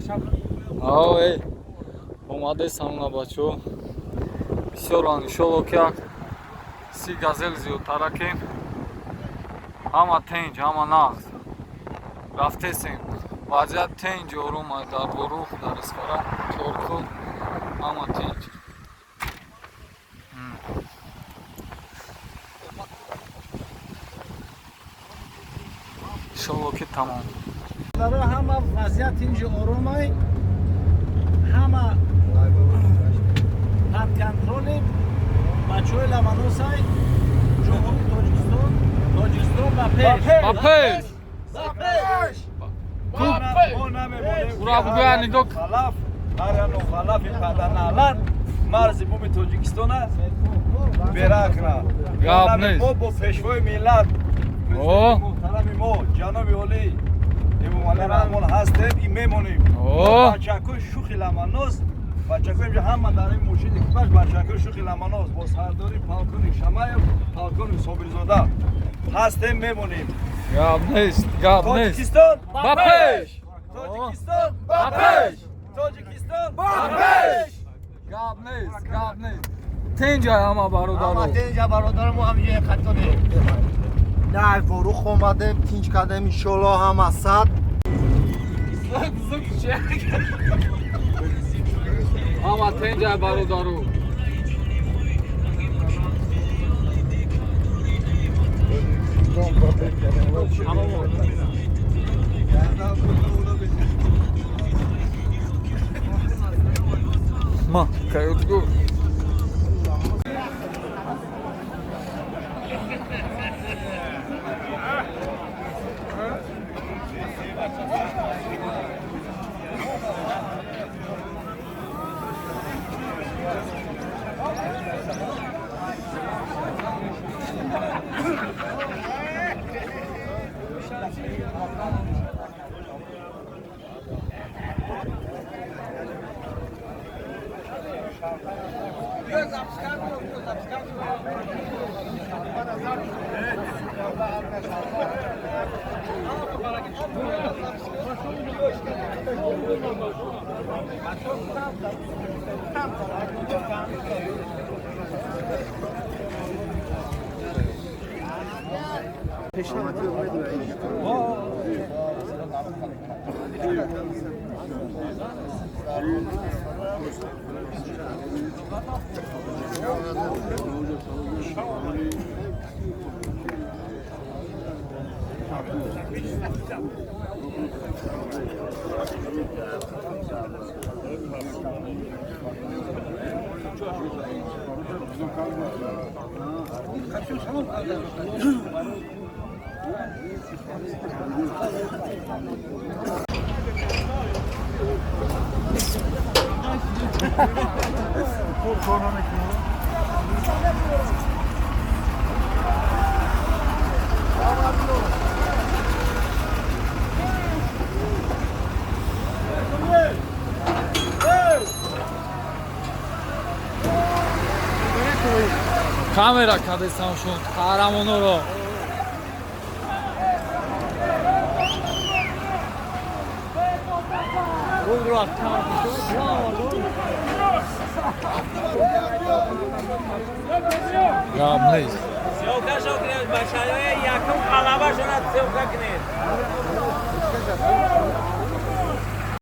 Ав эй. Омадесам на бачо. Бисёран, иншолло, ки як 30 газел зиёдтаракем. Ҳама тинҷ, ҳама нағз. Рафтесем. Вазъият тинҷ, орум дар Ворух, дар Исфара, Чоркӯл ҳама тинҷ. Иншолло, ки тамом. Ҳама вазъият тинҷи, оромай, ҳама под контролем. Бачаҳои ламаносай, Ҷумҳурии Тоҷикистон, Тоҷикистон ба пеш! Ба пеш! Ба пеш! Ура, бугӯя, нигоҳ. Халаф ҳар яно халафи паданалат марзи буми Тоҷикистона берахна. Гап нест. Мо бо пешвои миллат, О. муҳтарами мо, ҷаноби олӣ Эмомалӣ Раҳмон ҳастем и мемонем. О. Бачакои шухи ламанос, бачакои инҷа ҳама дар ин мошин экипаж, бачакои шухи ламанос бо сардори полковник Шамаев, полковник Собирзода ҳастем, мемонем. Гап нест, гап нест. Тоҷикистон Ба пеш! Тоҷикистон Ба пеш! Тоҷикистон ба пеш! Гап нест, гап нест. Тинҷай ҳама, бародаро. Тинҷа, бародаро, мо ҳамҷоя қатонем. На, Ворух омадем, тинч кардем, иншолло, ҳама сад. Ҳама тинҷай, бародаро. Ма, каютгу. Камера кадесам шуд қаҳрамоноро. Гап нест. Съёмка шо кунед, бачаҳои якум қалабашона съёмка кунед.